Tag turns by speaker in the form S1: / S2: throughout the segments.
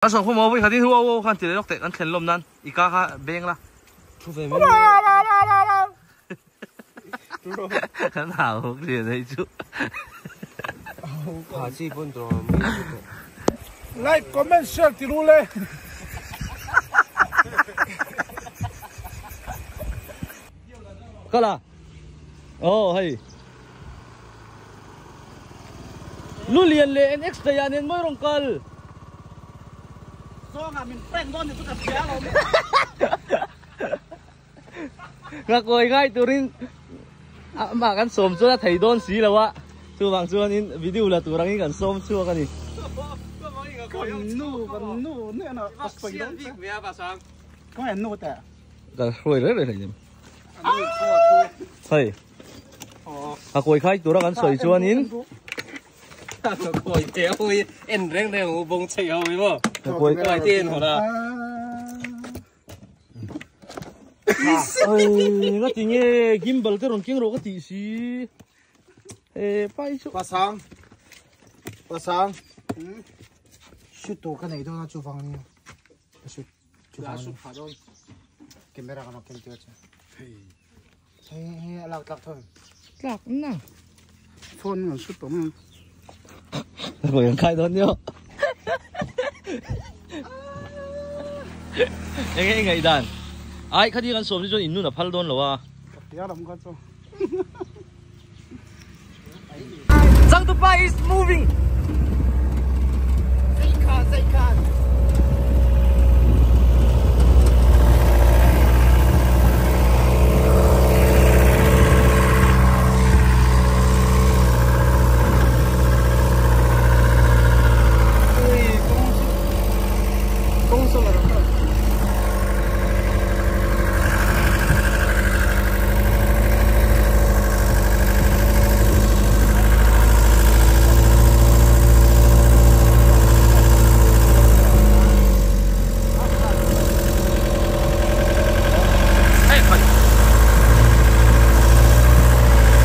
S1: Kan sawm khawm aw khatin hu aw khan ti leh lawk teh kan thlen lawm nan i ka kha beng la.
S2: Thu ve mai.
S1: Kan hau hawk lian hei chu.
S2: Ha chi pawn tur mai chu tawh.
S3: Like, comment, share ti ru le.
S1: Kala. Oh hei. Lu lian leh NX daih ah nen mawi rawn kal.
S3: Zawngah min prank dawn ni chu ka hria lo.
S1: Ka kawi ngai turin amah kan sawm chuan a thei dawn si lo a, chuvang chuanin video la tur angin kan sawm chhuak a ni.
S3: Kan nu kan nu nen a ka sawi dawn che. Ka en nu teh.
S1: Ka hruai reng reng hleinem. Hei. A kawi khai tura kan sawi chuanin
S2: A kawi te ho hi en reng reng u bawng chei ho hi maw
S1: A kawi
S2: kawi te en hawn a.
S1: Oi nga ti nge gimbal te rawn keng rawh ka tih si e pai chu
S3: Pasang Pasang shoot tur ka nei dawn a chuvang ania ka shoot chuvang camera ka lo ken tir che. Hei hei a lak tlak thawm.
S1: Tlak na.
S3: Phone ngan sut tawh mai.
S1: Rồi anh khai đón nhá. Eng nge ngaih dan. Ai khati kan sawm hi chuan in nun a phal dawn lo a.
S3: Ka hria lam kha chu.
S1: Changtupa is moving.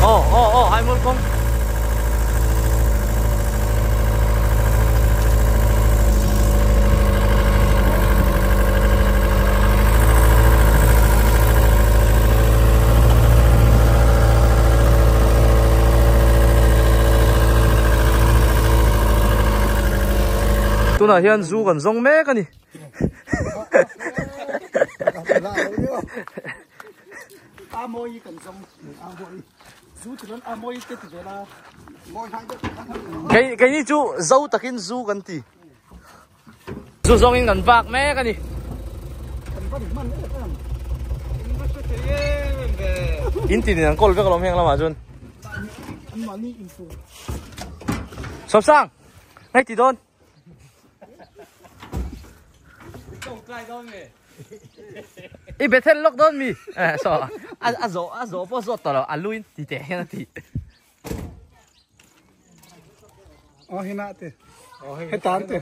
S1: Oh, oh, oh, hai mul kawng. Tunah hian zu kan zawng mek a ni. Keini chu zo takin zu kan ti. Zu zawngin kan vak mek a ni. In tinin an kawl vek alawm heng lamah chuan. Sawpsang! Ngai ti dawn. I Bethel lawk dawn mi? Eh, so a zawh a zawh pawh zawt tawh lo, a luin ti teh hian a ti.
S3: Aw hina te. Hetan te.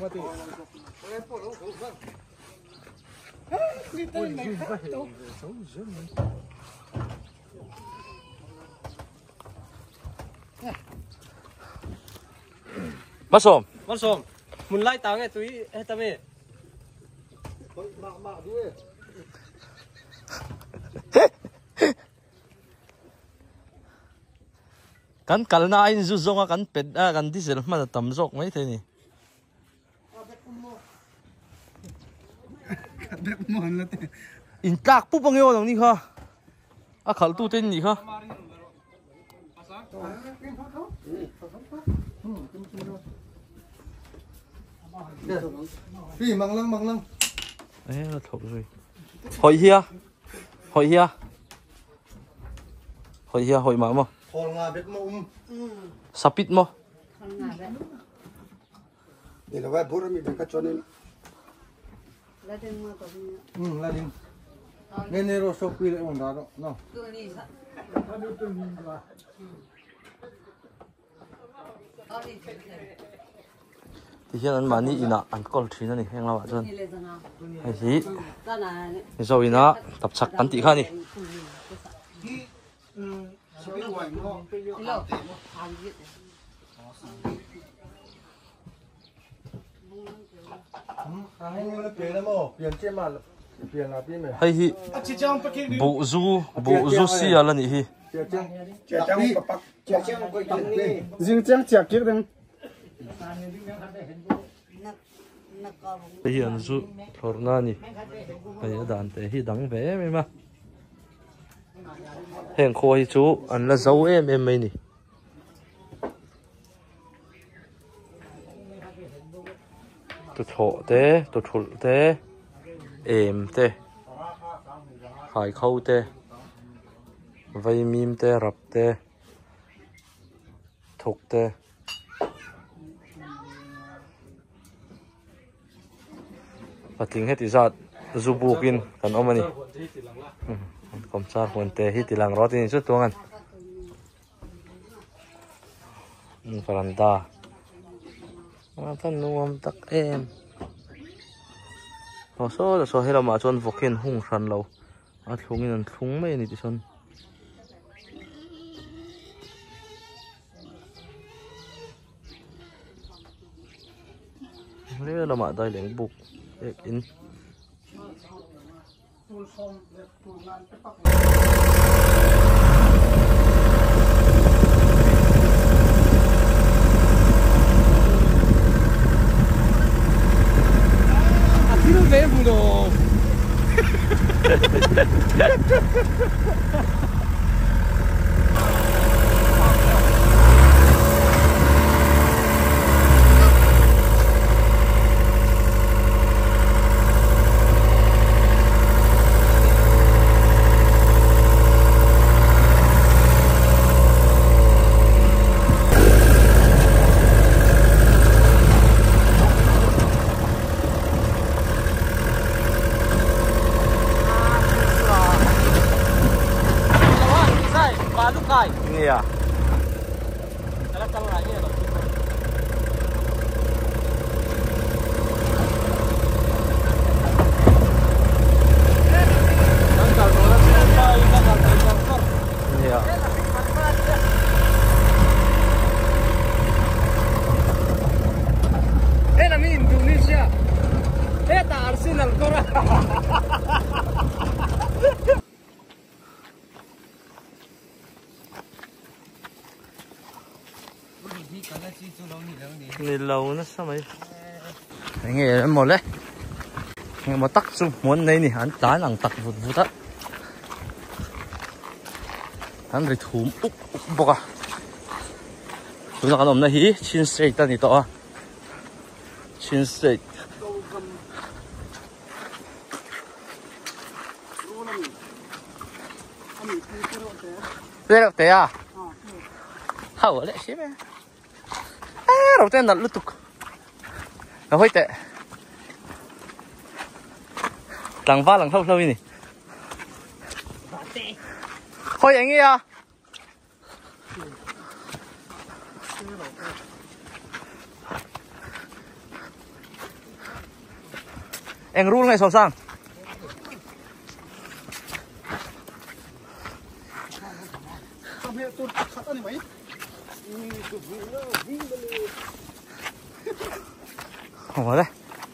S1: Malsawm.
S2: Malsawm. Hmun lai tang e tui heta mi.
S1: Kan kalna a inzu zawng a kan pet a kan diesel hman a tam zawk mai thei a ni. In tlak pup ang emaw nang ni kha a khalh tu te in nih kha. Ê, thọc rồi. Hội hia. Hội hia. Hội hia hội mà mo. Sapit mo. Ti hian an mahni inah an kawl thin a ni heng lamah chuan hei hi Mizo ina tapchhak kan tih kha a ni. Hei hi buh zu buh zu sial a nih hi. Hei hi an zu thlawrhna a ni. Hei a dan te hi dang ve em em a. Heng khua hi chu an la zo em em mai a ni. Tuthlawh te tuthulh te em te haikho te vaimim te rap te thuk te. Patling heti zat zu bukin kan awm a ni kawmchar huan te hi ti lang rawh a ti ni chu tuangan. Veranda a va nuam tak em aw saw lah saw helamah chuan vawk hi an hung hran lo a thlung in an thlung mai a ni tichuan helamah daileng buk ek in. Nia. Nia.
S2: Indonesia. Heta Arsenal kawr a.
S1: Ni lo nasa mai. Enge emaw le. Engemaw tak chu hmuan nei ni an tlan ang tak vut vut a. An ri thum uk uk bawk a. Tuna kan awmna hi Chin State a ni tawh a. Chin State. Te te a. Hau le si me. A ro te nal lutuk. Nó hoi tệ. Tlangval ang hlo hlo ini. Hoi anh nghe à? Eng rul nge sawsang? Không có đấy.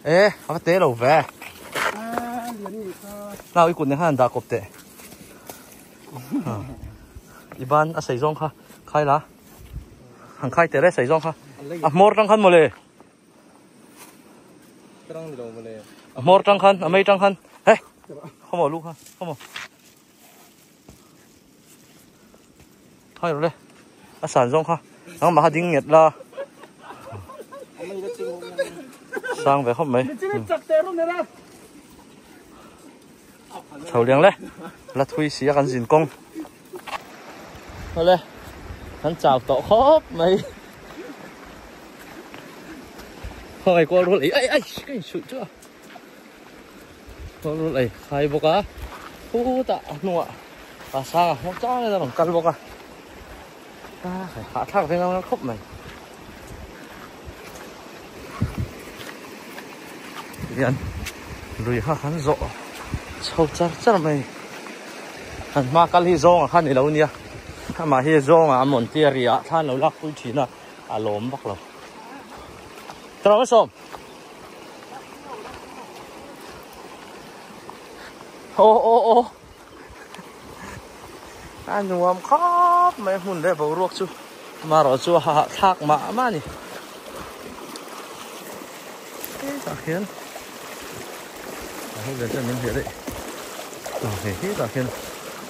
S1: Ê, có tế lẩu về. Nào cái cuốn này han đã cọp tệ. Iban a sei zawng kha khai la han khai teh le sei zawng kha a hmawr tang khan mawle a hmawr tang khan a mei tang khan he khawmaw lu kha khawmaw khai rawh le a san zawng kha nangmah kha ding nghet la sang ve khawp mai Chho liang le la thui si a kan zin kawng awle kan chau tawh khawp mai khawngaih kual rul ei ai ai ka insuih chu a kual rul ei khai bawk a khutah a hnungah a sang a hmawk chang in a rawn kal bawk a hahthlak ve ngam khawp mai hian lui kha kan zawh chho char char mai kan hma kal hi zawng ah khan ilo nia amah hi zawng ah a mawn tia ri ah thlan lo lak pui thin a a lawm vak lo tawng a sawm. Aw aw aw a nuam khawp mai hmun leh boruak chu amaherawh chu a hahthlak mah mah a ni hetah khian a ho ve chuan min hliah daih aw hei hetah khian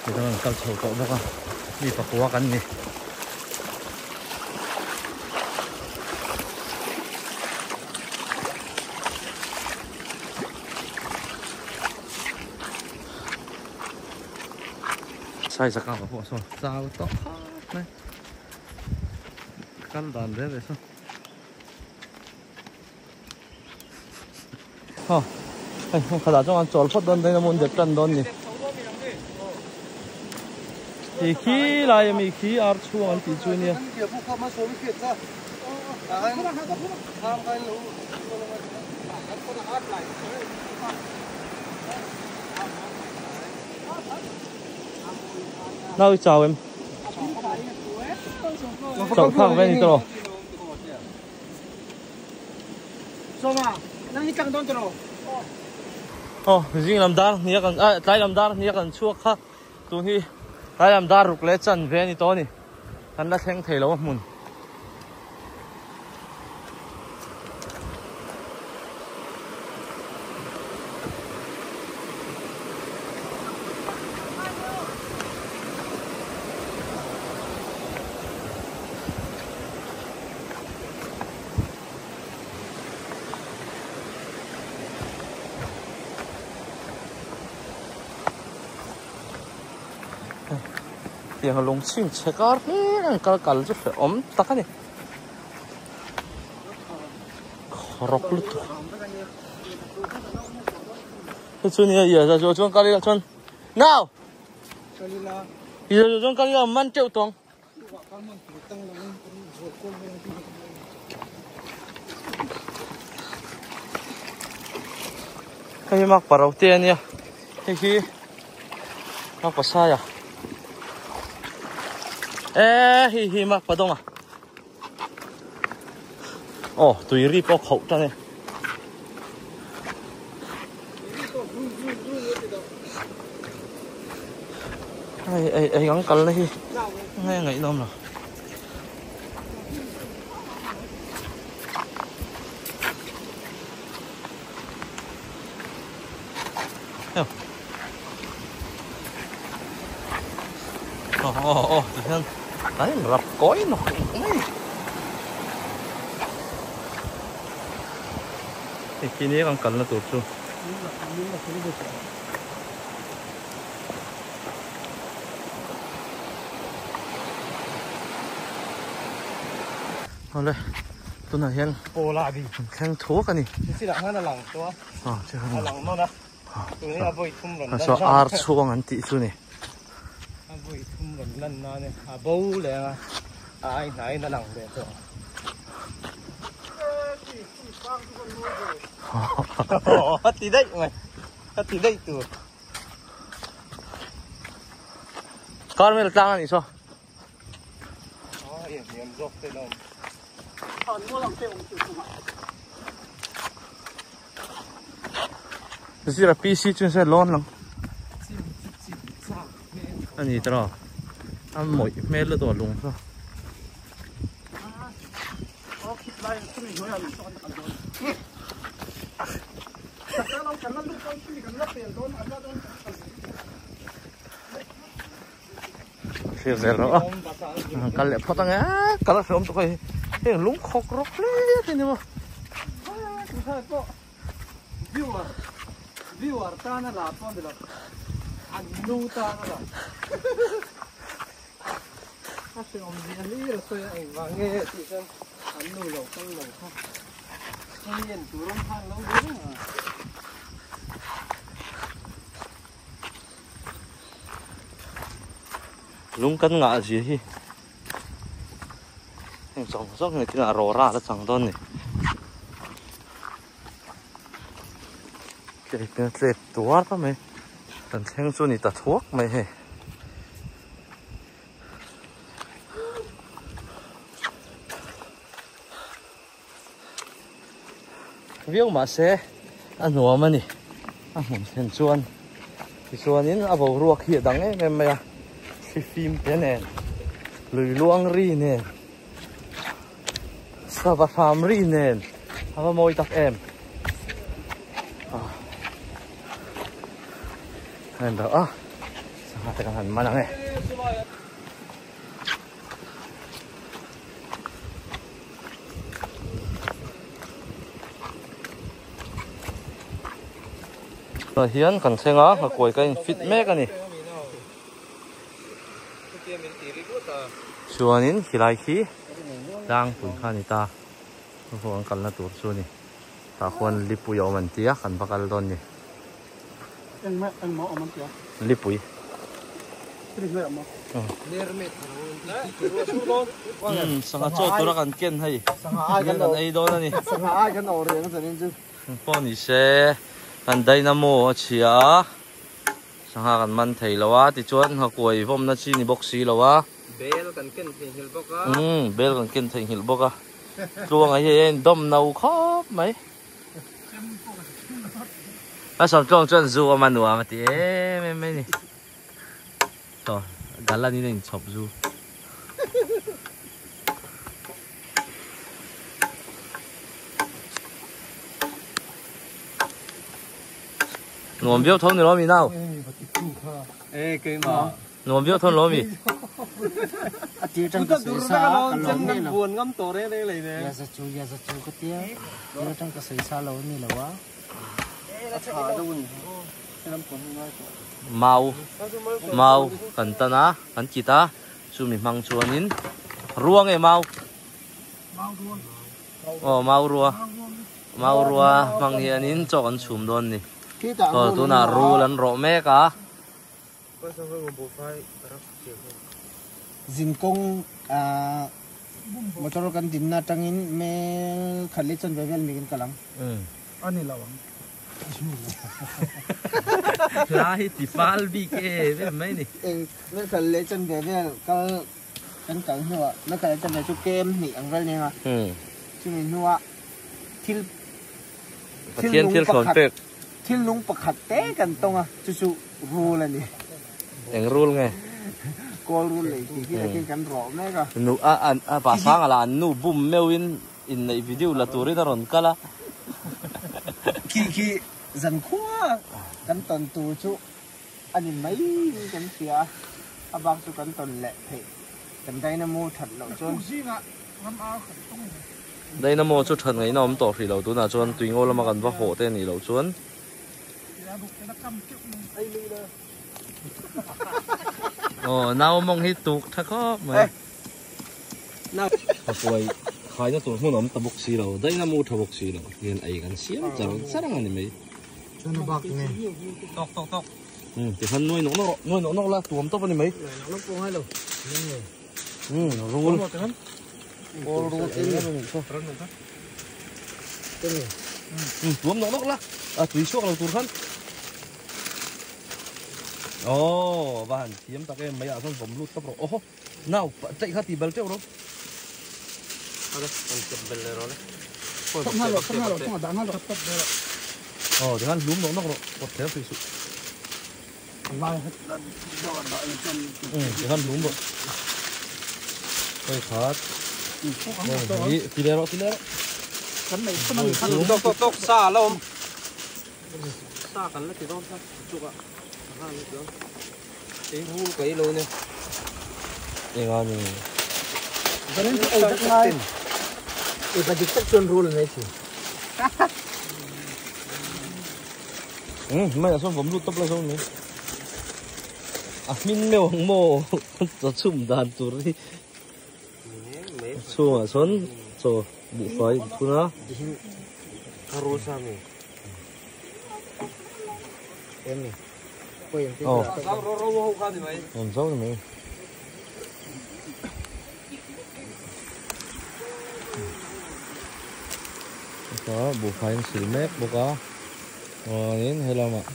S1: midang an kal chho tawh bawk a mi pakua kan ni. Sai zaka ka pawh sawn chau tawh khawp mai kal dan ve ve sawn aw hei hmun khatah chuan an chawl phawt dawn dawn a mun dep tan dawn ni ti khi lai ami khi ar chhung an tih chu nia. Nau i chau em? Chauh thlak ve ni tawh. Aw zing lam dar hnia kan ah tlai lam dar hnia kan chhuak kha tun hi tlai lam dar ruk leh chan ve a ni tawh a ni. Kan la thleng thei lo a hmun. Tiang lung chhing chhe kar hle an kal kal chu hrehawm tak a ni. Khawrok lutuk. Hei chu nia ia za chu chuan kal ila chuan now. Ia za chuan kal ila man teuh tawng. Hei hi mak paro te ania hei hi mak pasai a e hei hi mak padawng a aw tui ri pawh khauh tan e. Hei ei ei ang kalna hi nge ngaihnawm lo. Aw aw aw ti hian a in rap kawi nawk nawk mai. Hei khi nia kan kalna tur chu. Awle tunah hian thleng thuak a ni. Saw ar chhuang an tih chu ni. Carmel tlang a nih saw. Zira PC chu se lawn lang. Ani tro. A mawih hmel lutuk a lung saw. Thlir zel rawh a kal leh phawt ang e kal a hreawm tawh hei heng lung khawk rawk hle a ni maw.
S2: Viewer viewer tan a la pawh ni lo an nu tan a la a hreawm zia hlir a sawi a engvang nge tih chuan an nu lo kal lo kha hei en tur awm khan lo zel a.
S1: Lung kan ngah zia hi heng zawng zawng hi tinah rawra la chang dawn ni. Tlep in a tlep tuar ta mai kan thleng chu ni ta thuak mai hei. Viau mahse a nuam a ni a hmun thlen chuan. Tichuanin a boruak hi a dang em em mai a, thli fim te nen, lui luang ri nen, sava hram ri nen a va mawi tak em. A en deuh a, sangha te kan han man ang e. Tah hian kan thleng a, nghakuai ka in fit mek a ni. Chuanin khilai khi tlangpui kha a ni ta, chu pawh kan kalna tur chu a ni. Tah khuan lipui a awm an ti a, kan va kal dawn a ni. Lipui. Sangha chaw tura kan ken hei, hian kan ei dawn a ni. Pawh ni se kan dynamo a chhia a, sangha kan man thei lo a, tichuan nghakuai vawmna chi ni bawk si lo a.
S2: Bel kan ken theihnghilh bawk a.
S1: Bel kan ken theihnghilh bawk a. Tluanga hi a indawm no khawp mai. A sawmtluang chuan zu awm a nuam a ti em em mai ni. Saw galan in a inchhawp zu. Nuam viau tho ni lo mi nau. Nuam viau tho ni lo mi.
S3: A tir tang ka sawi sa a ka lawm ni lo. Ya za chu ya za chu ka tia. Tir tang ka sawi sa lo ni lo a.
S1: Mau mau kan tan a kan kit a chumi hmang chuanin rua nge mau aw mau rua mau rua hmang hianin chaw kan chhum dawn a ni aw tunah rul an rawh mek a.
S3: Zinkawng motor kan dinna atangin mel khat leh chanve vel mi kan kal ang.
S2: A ni lo ang.
S1: Hla hi ti fal bik em em mai ni.
S3: Eng mel khat leh chanve vel kal kan kal hnuah mel khat leh chanve chu kem hnih ang vel nia. Chumi hnuah thil
S1: Pathian thil thlawn pek.
S3: Thil nung pakhat te kan tawng a, chu chu rul a ni.
S1: Eng rul nge?
S3: Kawl rul lei tih hi takin kan rawh mek a.
S1: Nu a an a pa sang ala an nu bum meuhin inneih video la turin a rawn kal a.
S3: Khi khi zan khua kan tawn tur chu a ni mai in kan hria a, a bak chu kan tawn leh theih kan dynamo that loh chuan.
S1: Dynamo chu that ngaihna awm tawh hrih lo tunah chuan tui ngo lama kan va hawh te anih loh chuan. Aw nau mawng hi tuk tha khawp mai. A kuai khaina tur hmun a awm ta bawk si lo Dynamo tha bawk si lo hian ei kan siam char char ang a ni mai.
S3: Chuan a bak nge?
S1: Tawk tawk tawk. Tikhan nuai nawk nawk rawh nuai nawk nawk la tuam tawp a ni mai.
S3: Nuai nawk nawk pawh ngai lo.
S1: Rul.
S3: Kawl rul eng em anih chu.
S1: Tuam nawk nawk la. A tui chhuak lo tur khan. Aw va han thiam tak em mai ah chuan vawm lut tawp rawh. Awhaw nau chaih kha ti bel teuh rawh. Aw tikhan hlum nawk nawk rawh. Pawt kher tui suh. Tikhan lum rawh. Hei khat. Hei ti leh rawh ti leh rawh.
S2: Tok tok tok sa a la awm. Sa kan la ti dawn kha chuk ah. Sangha an la ti dawn. Ei rul ka ei lo nia.
S1: Enga ni.
S3: Zanin chu ei vek ngai. Ei pa dik tak chuan rul an ei thin.
S1: Mai ah sawn vawm lut tawp la zawng mai. A hmin meuh ang maw chaw chhum dan tur hi. Chhungah sawn chaw buhfai in thun a. Aw. Awm zau ni mai. Heta buhfai an sil mek bawk a chuanin helamah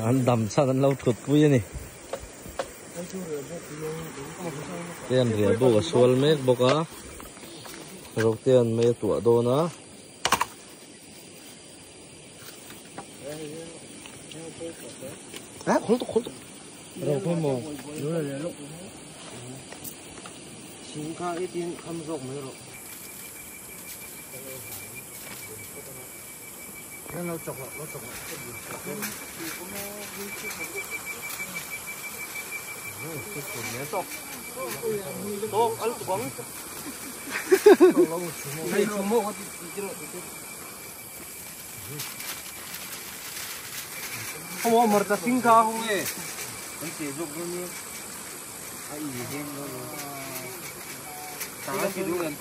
S1: an dam chhan an lo thut pui a ni te an riah buk a sual mek bawk a rawk te an mei a tuah dawn a. À, khol tu khol tu.
S2: Rồi không mò. Chính kha ít tin khăm rộng mấy rồi. Nó chọc nó chọc. Tốt, ăn tụ bóng. Không có mật sinh kha không ấy. Anh chỉ dùng cái như ai gì thêm rồi. Tá chỉ đúng lên.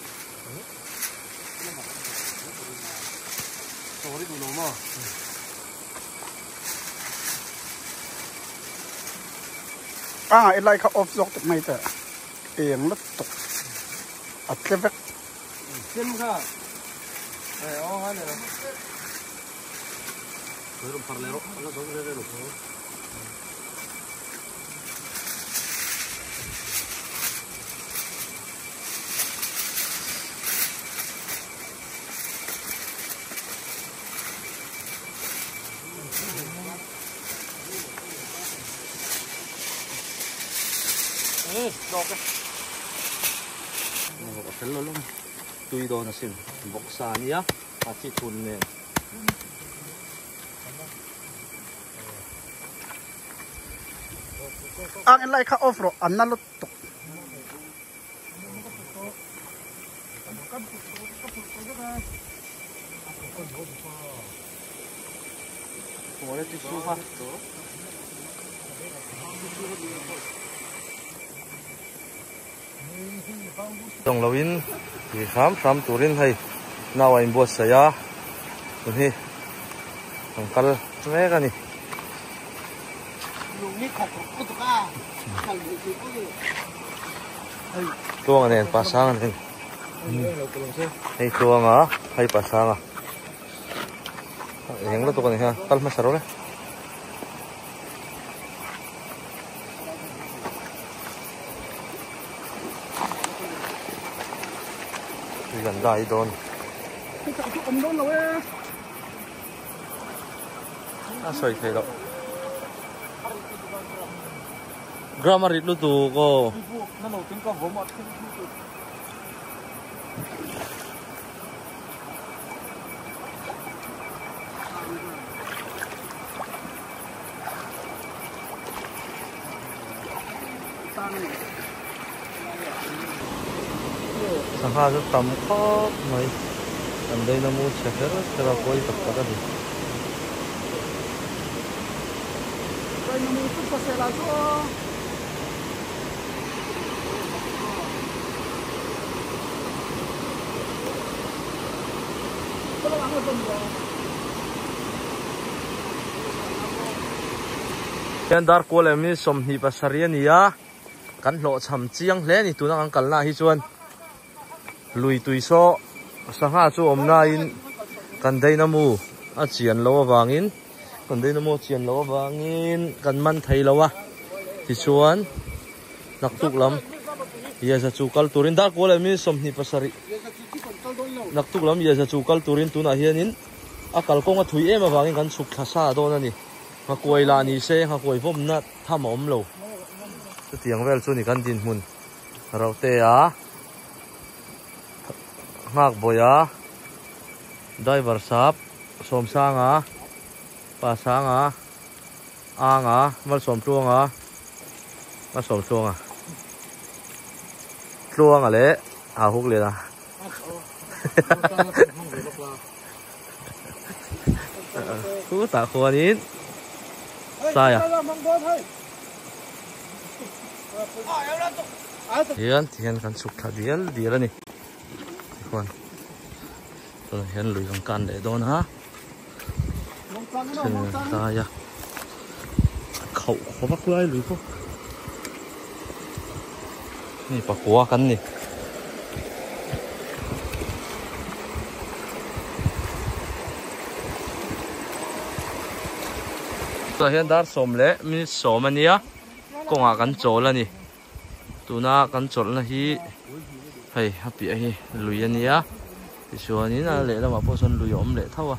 S2: Sorry đủ mà.
S4: À, cái like off dọc được mấy tờ, tiền mất tục, ở cái vết.
S2: Xem kha. Này, ô hai này. Rồi parlero, alla dove le lo.
S1: Tui do na sim boksa nia a chi thun ne
S4: ang lai kha off ro an na lot tok
S1: tong loin thì khám khám turin hay nào anh buat saya tun hi ang kal mek ani tuang nen pasang nen hei tuang a hei pasang a eng lo tu kan ha kal ma saro le gần đây đồn à soi thei lo grammar it lu tu ko sangha chu tam khawp mai an deina mu chhe kher kher a pawi tak tak a ni. Hian dar kual em ni sawmhnih pasarih a ni a kan hlawh cham chiang hle ni tuna kan kalna hi chuan lui tui saw sangha chu awm nain kan deina mu a chian lo awangin kan deina mu a chian lo awangin kan man thei lo a tichuan naktuk lam yaza chu kal turin dar kual em ni sawmhnih pasarih naktuk lam yaza chu kal turin tunah hianin a kalkawng a thui em awangin kan chhuk thla sa dawn a ni nghakuai lah ni se nghakuai vawm na tham a awm lo chutiang vel chu ni kan din hmun rote a ngak boya driver sap som sanga pa sanga anga mal som tluanga ma som tluanga tluanga le a huk le la ku ta khuanin sai à hian hian kan chhuk thla dial dial ani khuan tuna hian lui kan kan leh dawn a dai a khauh khawp lai lui pawh ni pakua kan ni tuna hian dar sawm leh minute sawm ania kawngah kan chawl ani tuna kan chawlhna hi hei a piah hi lui ania tichuanin a lehlamah pawh sawn lui a awm leh tho a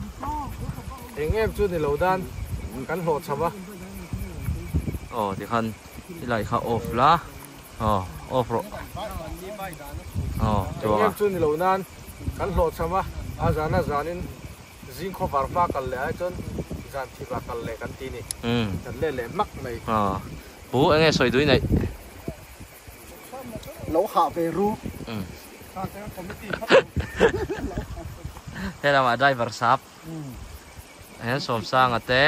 S3: eng em chu ni lo dan
S2: Kan hlawh cham a.
S1: Aw tikhan i light kha off la aw off rawh aw chuang a.
S2: Engem chu ni lo nan kan hlawh cham a, a zan a zanin zing khaw var hma kal leh ai chuan zan thip ah kal leh kan ti ni. Kan let leh hmak mai.
S1: Aw pu enge sawi dui neih.
S4: Lo hah ve ru.
S1: He lamah driver sap he Sawmsanga te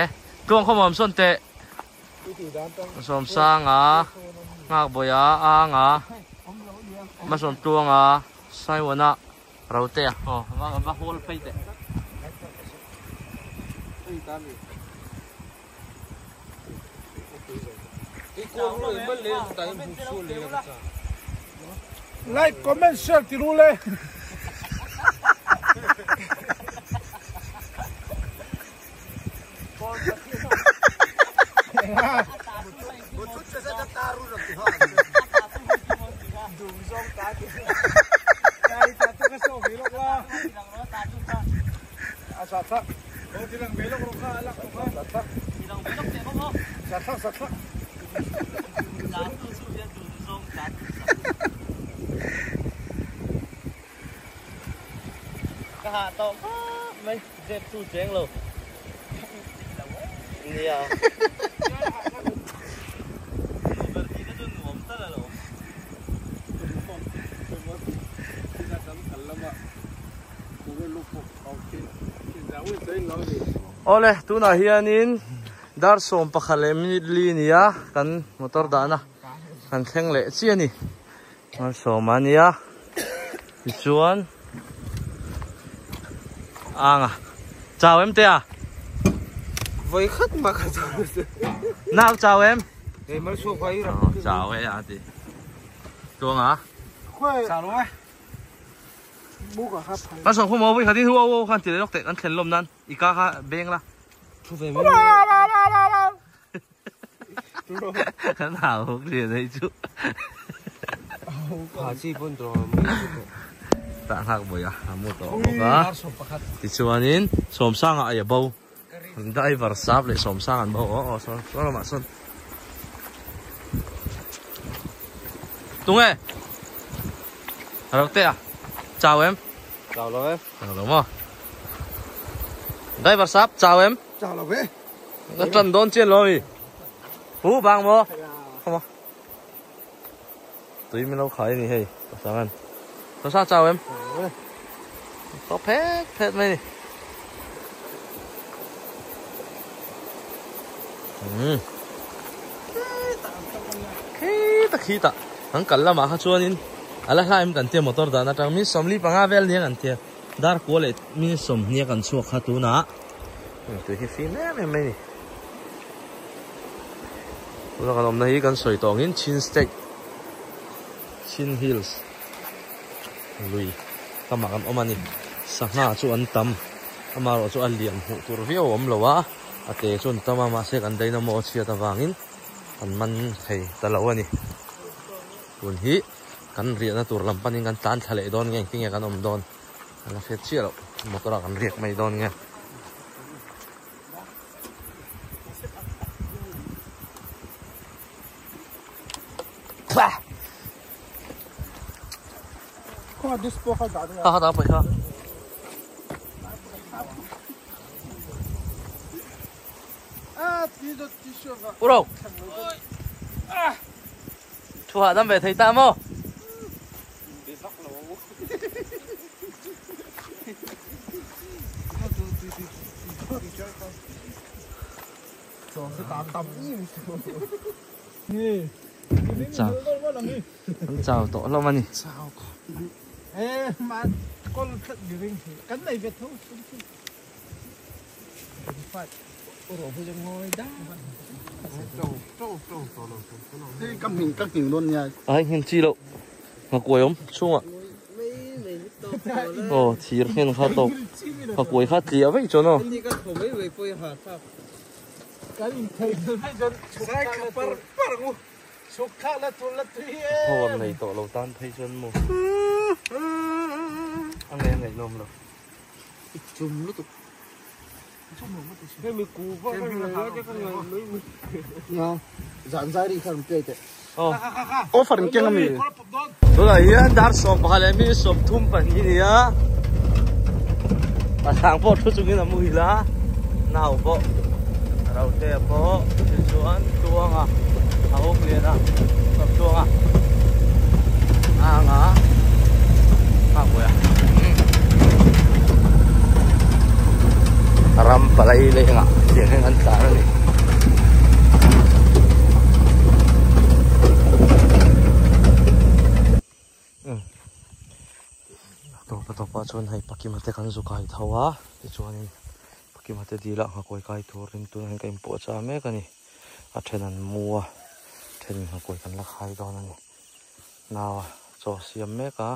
S1: tluang khawm awm sawn teh Sawmsanga Nghakbawia Anga Hmasawm Tluanga Saiwana Rotea aw va hawl phei teh.
S4: Like, comment, share ti ru le.
S1: Ka hah tawh khawp mai zep tu cheng lo nia nu ber tih te chu nuam tal alawm. Awle tunah hianin dar 11 leh minute li a ni a kan motor dahna kan thleng leh chiah a ni dar 10 a nia tichuan anga chau em te a
S2: voi khat ma kha chau
S1: nau chau em
S2: ei mal chu vai ra
S1: chau e a ti tuanga
S2: chau lo e
S1: Kan sawm khum aw voi khatin hu aw khan ti leh lawk teh kan thlen lawm nan i ka kha beng la
S2: thu ve mai
S1: kan hau huk lian hei chu
S2: ha chi pon to mai
S1: ta nghak bawih a a mu tawh bawk a tichuanin sawmsanga a bo driver sap leh sawmsang an bo aw aw sawn sawn lamah sawn tunge ro te a chau em
S2: chau lo e
S1: chau lo maw driver sap chau em
S4: chau lo ve
S1: nó trần đón trên rồi phú bang mò không tùy mình đâu khỏi gì hay sao ăn nó sao chào em có phết phết mày khi ta khi ta hắn cần là mà khá chua nên ala hlaim kan tia motor dana tang min somli panga vel nia kan tia dar ko le min som nia kan chuak kha tu na tui hi fi em em mai ni tuna kan awmna hi kan sawi tawngin Chin State Chin Hills lui kamah kan awm a ni sangha chu an tam amarawh chu a lian hmuh tur viau a awm lo a a te chu an tam a mahse kan dynamo a chhiat avangin kan man thei ta lo a ni tun hi kan riahna tur lam panin kan tlan thla leh dawn nge engtin nge kan awm dawn an la hriat chiah loh motor ah kan riak mai dawn nge. Ha ha da pai kha. Uro. Thu hạ dam về thầy ta mô. Chào. Chào tổ lắm anh.
S4: Chào. Ê mà con thật gì cái này Việt thôi. Các hình luôn nha.
S1: Ai hình chi đâu. Mà quầy không? Chung ạ. Ồ, thì hình khá to. Mà quầy khá tía vậy cho nó. Thôi này tổ lâu tan thấy chân mù. Anh này này nôm rồi.
S3: Chùm lúc tục.
S4: Offer in keng ami.
S1: Tunah hian dar 11 leh minute 32 a ni a. Pasang pawh thu chungin a muhil a. Nau pawh Rote pawh tichuan Tluanga a awk lian a Sawm Tluanga a ang a nghak buai a. Ram palai lengah tiang hian an tlan a ni. Tawpa tawpa chuan hei Pakima te kan zu kai tho a tichuanin Pakima te dil ah nghakuai kai turin tunah hian ka inpawh chah mek a ni. A then an mu a thenin nghakuai kan la khai dawn a ni. Nau a chaw siam mek a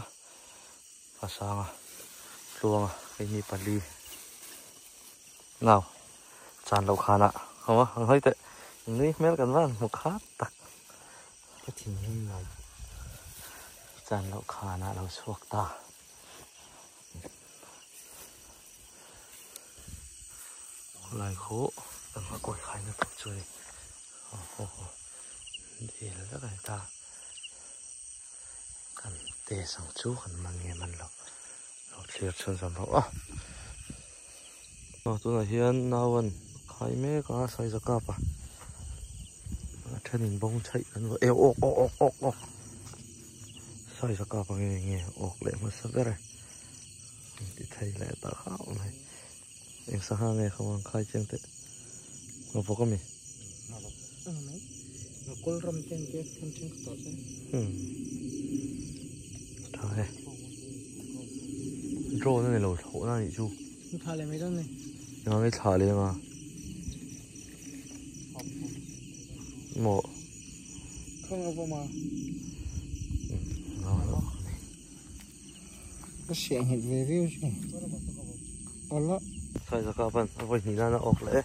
S1: a sang a tluang a keini pali nau chan loh khanah haw a ang hawi teh nui hmel kan van hmu khat tak ka thinrim lo chan loh khanah lo chhuak ta. Khawlai khu kan hma kawi khaina tur chu a ni aw haw haw dil vek a ni ta kan test ang chu kan man nge man lo lo thlir chhun zawm rawh a aw tunah hian nauan khai mek a saiza kap a a thenin bawng chhaih kan vaw e awk awk awk awk awk saiza kap ang nge nge awk leh hmasa ber e ti thei leh ta khauh mai. Eng sangha nge kha ang khai chiang teh nga vawk ami
S3: nga kul ram ten te then then ka tawh chen
S1: tha e drone ani lo thlo na ni chu
S3: thla le mai dawn ni
S1: nga nge thla le nga mo
S3: khong a ma ka hriat nghet ve viau chu awla
S1: sai zaka pan a vawi hnih nana awk leh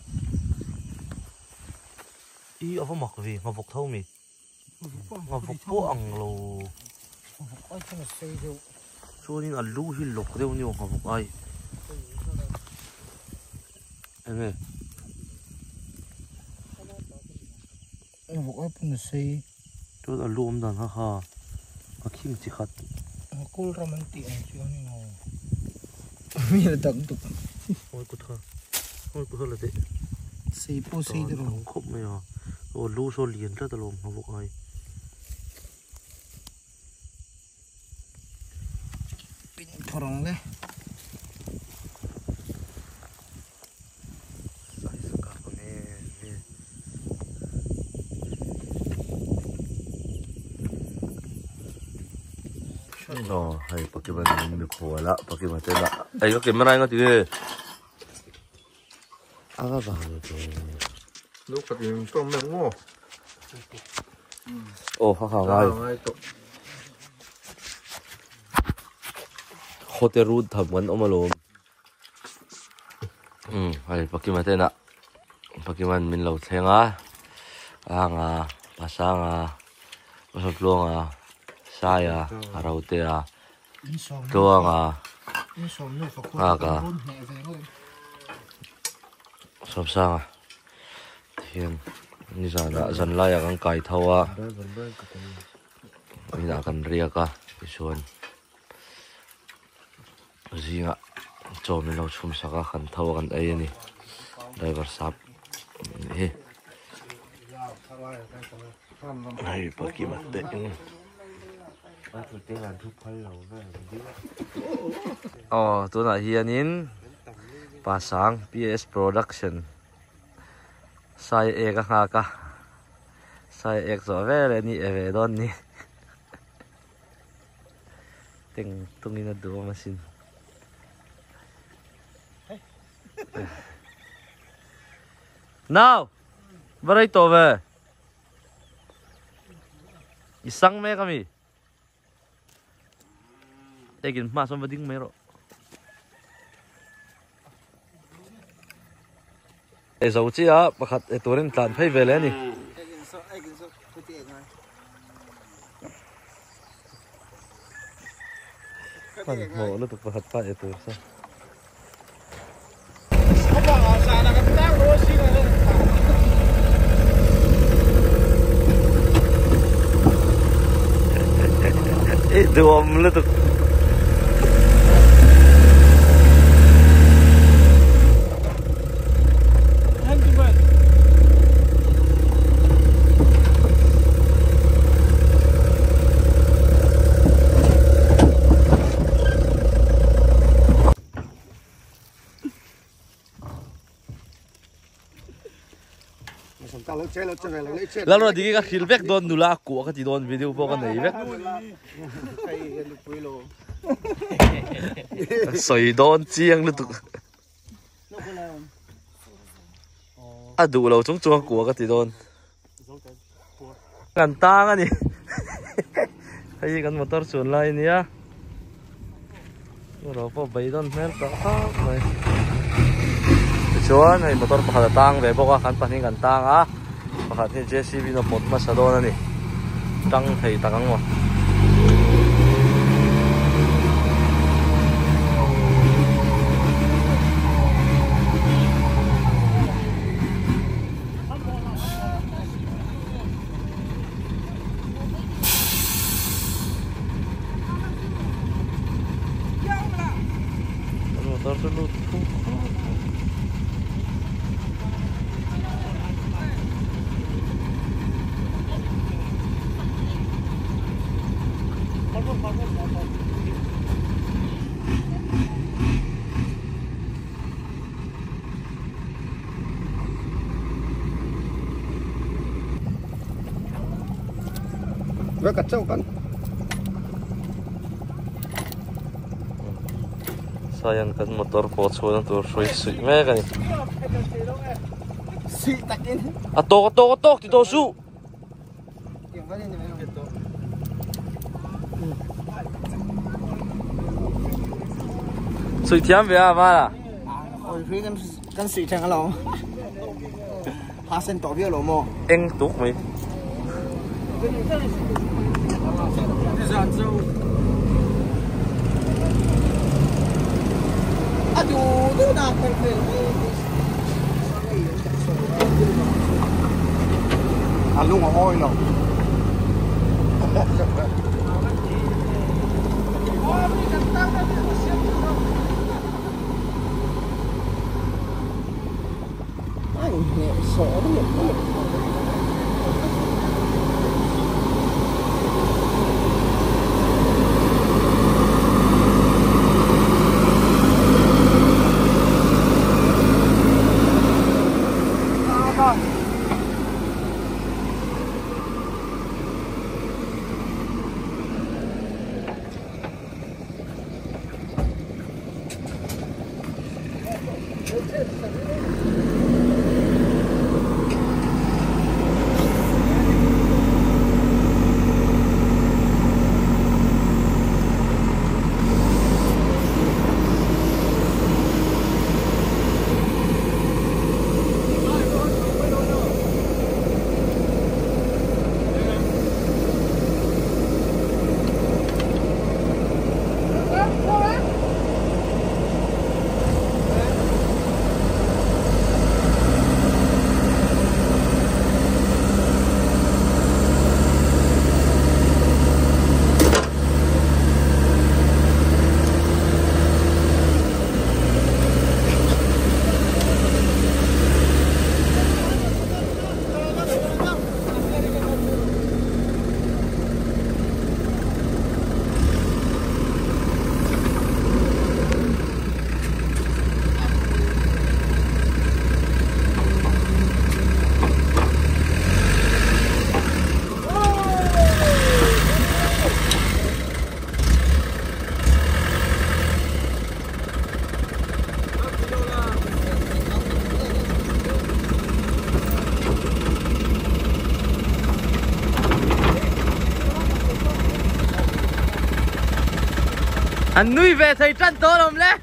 S1: e i a va mak ve nghavawk tho mi nghavawk pawh ang lo
S3: nghavawk ai chuan a sei deuh
S1: chuanin a lu hi lawk deuh ni aw nghavawk ai enge
S3: nghavawk ai pawn a sei
S1: Chuan a lu awm dan kha kha a khing chi khat.
S3: Kul ram an tih ang chu a ni lo. Mi la dak duk.
S1: Ngawi kut kha. Ngawi kut kha la teh.
S3: Sei pawh sei deuh.
S1: Tam khawp mai a. Aw lu saw lian tlat alawm hma bawk ai.
S3: Pin phawrh ang le.
S1: No, hei pakiman min mikhual a, pakiman te lah ei ka camera eng a ti nge a va vang ve
S5: lu khat in tawm mek maw
S1: aw ha ha ngai
S5: ngai tawh
S1: khawte rut tham kan awm alawm. Hei Pakima te inah Pakiman min lo thleng a Anga Pasanga Pasatluanga Saia Rotea Tluanga Nghaka Sawmsanga tihian nizanah zanlaiah kan kai tho a inah kan riak a tichuan. Zingah chaw min lo chhum sak a kan tho a kan ei a ni driver sap hi hei pakima te eng aw tunah hianin pasang P_S production sai ek a nghak a sai ek zawh vel a ni e ve dawn ni. Teng tungin a duh awm asin. Nau! Va rei tawh ve. I sang mek ami. Ekin hma sawn va ding mai rawh. E zo chi a pakhat e turin tlan phei ve le a ni. Hman hmawh lutuk pakhat pa e tur sa. Duom lutuk. Lalo digi ka khil vek don nula ku ka ti don video po ka nei vek. Soi don chiang lutuk. A du lo chung chuang ku ka ti don. Kan tang ani. Hei kan motor chuan lai nia. Ro po bai don hmel tak tak mai. Chuan hei motor pakhat tang ve bawk a kan pahnih kan tang a. Pakhat hi JCB na pot ma sa don ani. Tang thei tak ang mo. Motor chu lut thu.
S4: Với cả châu con
S1: sayang kan motor po chuan tur hrui suih mek ani. A tok ti to su. Suih thiam ve a ma la.
S3: Oi hrui kan suih thang alo. Ha sen to vi lo mo.
S1: Eng tuk mai.
S4: À luôn ôi rồi.
S3: Anh nhẹ sổ đấy.
S1: Anh nuôi về thầy trăn to lắm lẽ.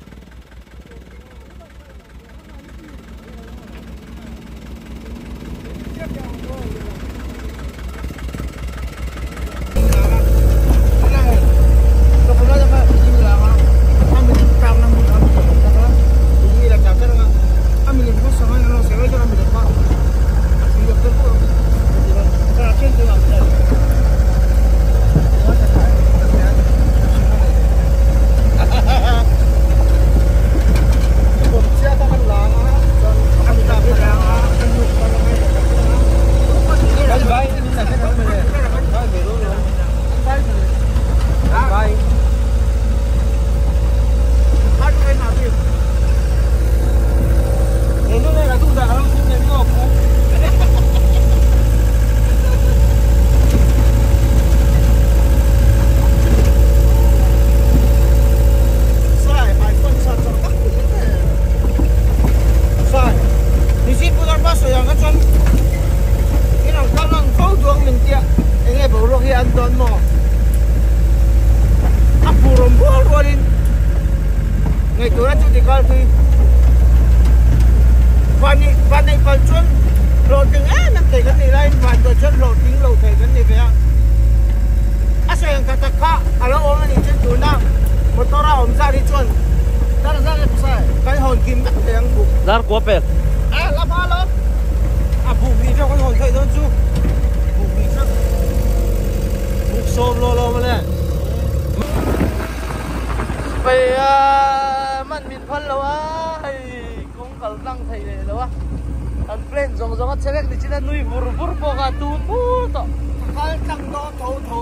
S3: chuan in ang kal ang fo duang min tia enge boruak hi an dawn maw a phur awm rual rualin ngaihtuahna chu ti kal tui van van neih pal chuan hlawhtling em em thei kan nih laiin van duah chuan hlawhtling lo thei kan ni ve a a sawi ang tak tak kha a lo awm a nih chuan tuna motor a awm zat hi chuan dar zat nge pasal kan hawn kim vek thei ang buk
S1: Dar kua pel.
S3: A la hma lo a buk ri ṭeuh kan hawn theih dawn chu buk ri ṭeuh
S1: buk sawm law law mawle. Hei a man min phal lo a hei kawng kal tlang thei leh lo a kan plan zawng zawng a che vek ni chin a nui vur vur bawk a tu pur tawh.
S3: Ka kal tlang dawn tho tho.